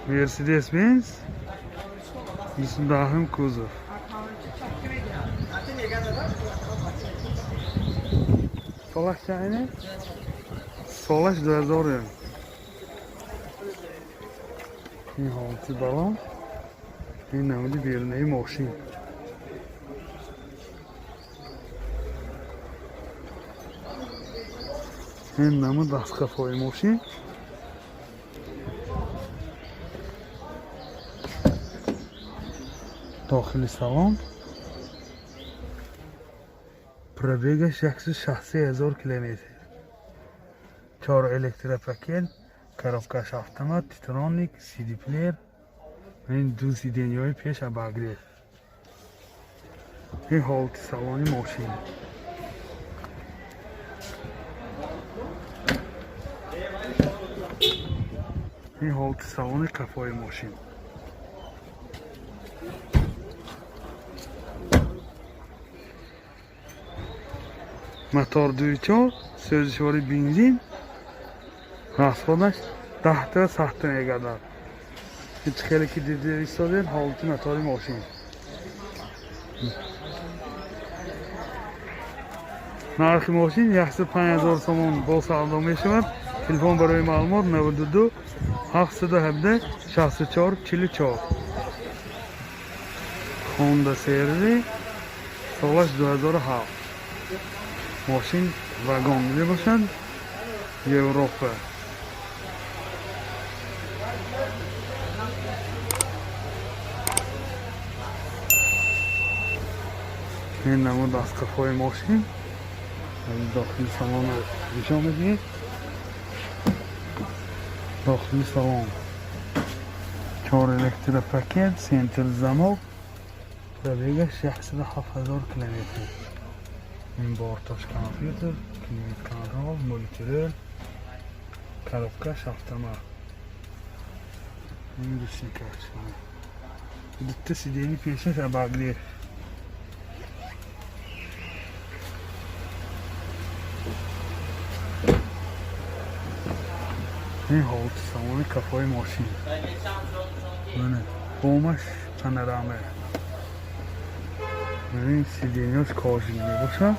Мерседес Бенз 20-ум кузов. Солаш чанд? Солаш 2000. Ин ҳолати балон, ин намуди берунаи мошин. Ин намуд дастқафои мошин. Дохили салон. Пробегаш 163 000 километр. Чор электропакет, коробкаш автомат, титроник, CD плеер. Ин ду сиденьяҳои пеш обогрев. Ин ҳолати салони мошин. Ин ҳолати салони қафои мошин. Мотор 2.4, сӯзишвори бензин, расходаш 10 та 100 та мегардад. Ҳеҷ хеле ки дида истодед, ҳолати мотори мошин. Нархи мошин 105 000 сомон бо савдо мешавад. Телефон барои маълумот 92 717 64 44. Honda CR-V, солаш 2007. Мошин вагон мебошад, Европа. Ин намуд аз қафои мошин. Дохили салонро нишон медиҳем. Дохили салон чор электропакет, центр замок, пробегаш 107 000 километр. Ин борташ компютер, климат контрол, мультирул, коробкаш автомат. Ин ручникаш. Дутта сиденьи пешаш обогрев. Ин ҳолати салони кафои мошин. Мана бомаш панорама. Ин сиденьяш кожаный мебошад.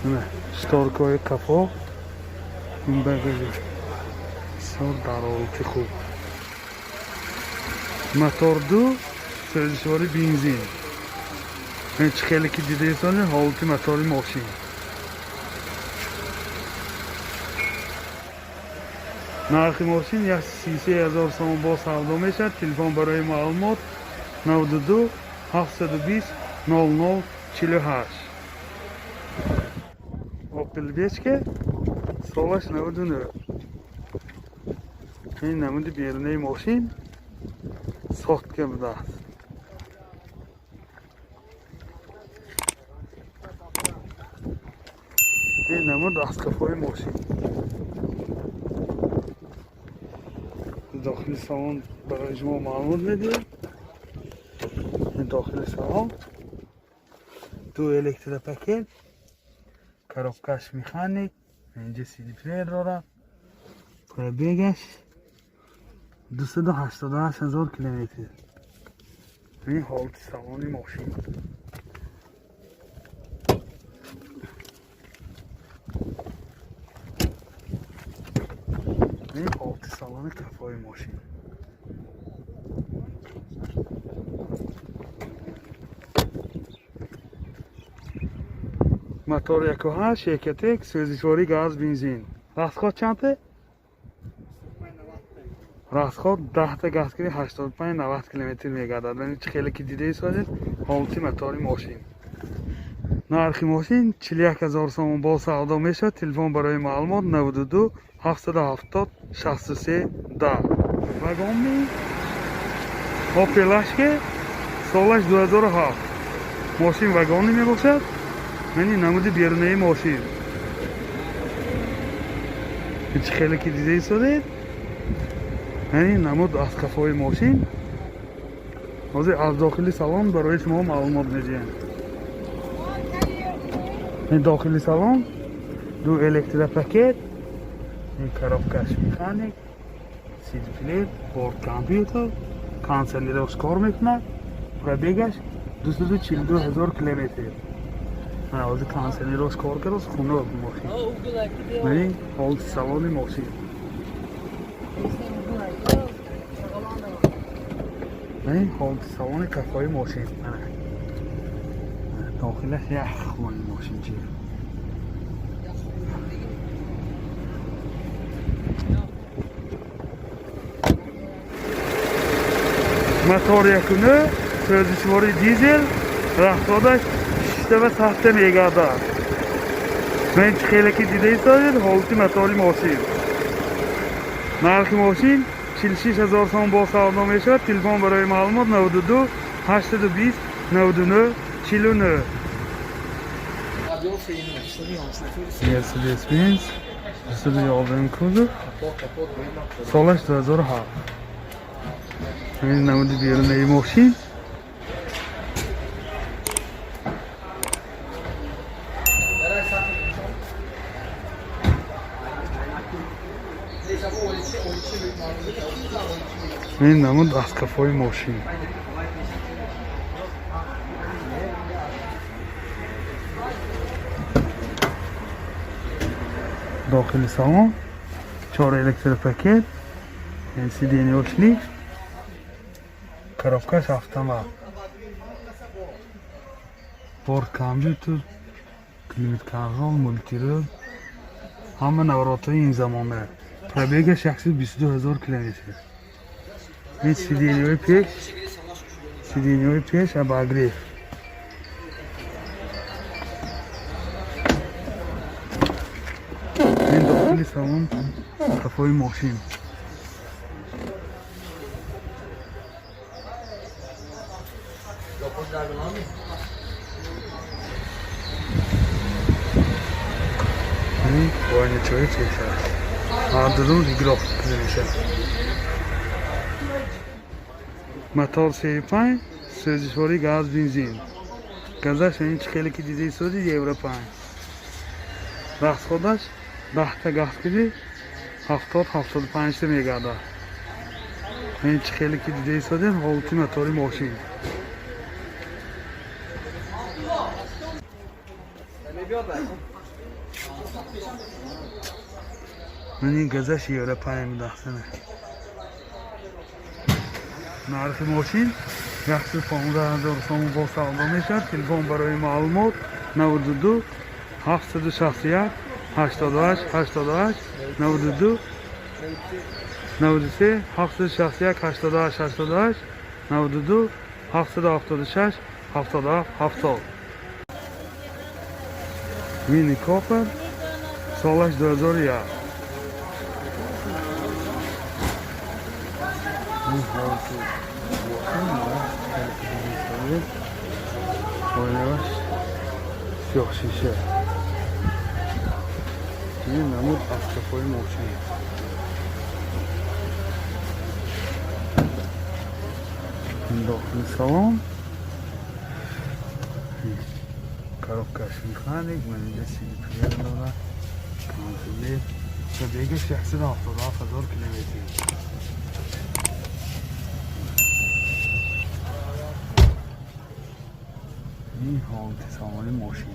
Мана шторкаҳои кафо, ин багажаш бисёр дар ҳолати хуб. Мотор 2, сӯзишвори бензин. Ин чӣ хеле ки дида истодед, ҳолати мотори мошин. Нархи мошин 133 000 сомон бо савдо мешавад. Телефон барои маълумот 92 720 00 48. Opel Vectra, солаш 99. Ин намуди берунаи мошин сотка будааст. Ин намуд аз қафои мошин. Дохили салон барои шумо маълумот медиҳем. Ин дохили салон ду электропакет, коробкаш механик, инҷа CD плеер дорад. Пробегаш 288 000 километр. Ин ҳолати салони мошин. Ин ҳолати салони кафои мошин. Мотор 1.8 Ecotec, сӯзишворӣ газ бензин. Расход чанд? Расход 10 та газ кунӣ 85-90 километр мегардад. Яъне чӣ хеле ки дида истодед, ҳолати мотори мошин. Нархи мошин 41 000 сомон бо савдо мешавад. Телефон барои маълумот 92 770 63 10. Вагонми Opel Astra, солаш 2007. Мошин вагонӣ мебошад. Яъне намуди берунаи мошин. Чӣ хеле ки дида истодед, яъне намуд аз қафои мошин. Ҳозир аз дохили салон барои шумо маълумот медиҳем. Ин дохили салон ду электропакет, ин коробкаш механик, сидплеер, борт компютер, кондиционерош кор мекунад. Пробегаш 242 ҳазор километр. Ҳозир кондиционерош кор кардааст, хунук мошин. Ин ҳолати салони мошин. Ин ҳолати салони кафои мошин. Дохилаш ях хони мошин чи. Мотор якуну, сӯзишвори дизел, расходаш шишта ва сахта мегардад. Мен чӣ хеле ки дида истодед, ҳолати мотори мошин. Нархи мошин 46 ҳазор сом бо савдо мешавад. Телефон барои маълумот 92 820 99 49. Mercedes-Benz 211 кузов, солаш 2007. Ҳамин намуди берунаи мошин. Ин намуд аз кафои мошин. Дохили салон чор электропакет, сиденьеош лифт, коробкаш автомат, борт компютер, климат контроль, мультирул, ҳама наворотҳои ин замона. Пробегаш 122 ҳазор километр. Ин сиденьеҳои пеш, сиденьеҳои пеш обогрев. Ин дохили салон кафои мошин. Ин оиначаҳои пеш аст. Ҳардурун регулировка карда мешавад. Мотор 3,5, сӯзишворӣ газ бензин. Газаш ин чӣ хеле ки дида истодед, евро 5. Расходаш 10та газ киди 70 75та мегардад. Ин чӣ хеле ки дида истодед, ҳолати мотори мошин. Ин газаш евро 5 будааст. Нархи мошин 115 ҳазор сомон бо савдо мешавад. Телефон барои маълумот 92 761 88 88, 92 93 761 88 88, 92 776 77 70. Мини Купер, солаш 2001. Ин ҳолати мошин хеле ки дида истодед. Оинааш сиёҳ шиша. Ин намуд аз кафои мошин. Ин дохили салон. Коробкаш механик, ман инҷа сидплеер дорад, кондиционер. Пробегаш 177 ҳазор километр. Ин ҳолати салони мошин.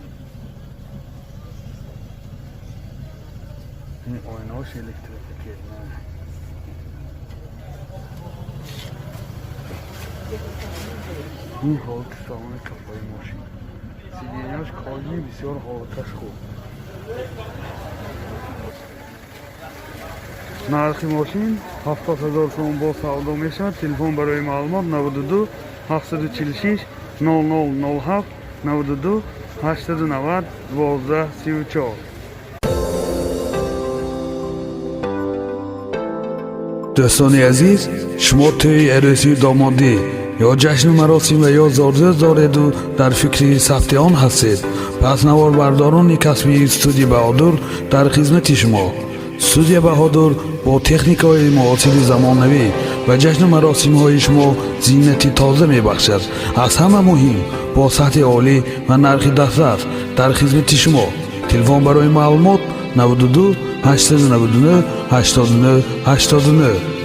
Ин оинаош электропакет. Ин ҳолати салони кафои мошин. Сиденьяш кожаный, бисёр ҳолаташ хуб. Нархи мошин 70 ҳазор сомон бо савдо мешавад. Телефон барои маълумот 92 746 00 07, 92 890 12 34. Дӯстони азиз, шумо тӯи арӯсию домодӣ ё ҷашну маросим ва ё зодрӯз дореду дар фикри сабти он ҳастед, пас наворбардорони касбии студия Баҳодур дар хизмати шумо. Студия Баҳодур бо техникаҳои муосири замонавӣ. Ба ҷашну маросимҳои шумо зинати тоза мебахшад. Аз ҳама муҳим, бо сатҳи олӣ ва нархи дастрас дар хизмати шумо. Телефон барои маълумот: 92 899 89 89.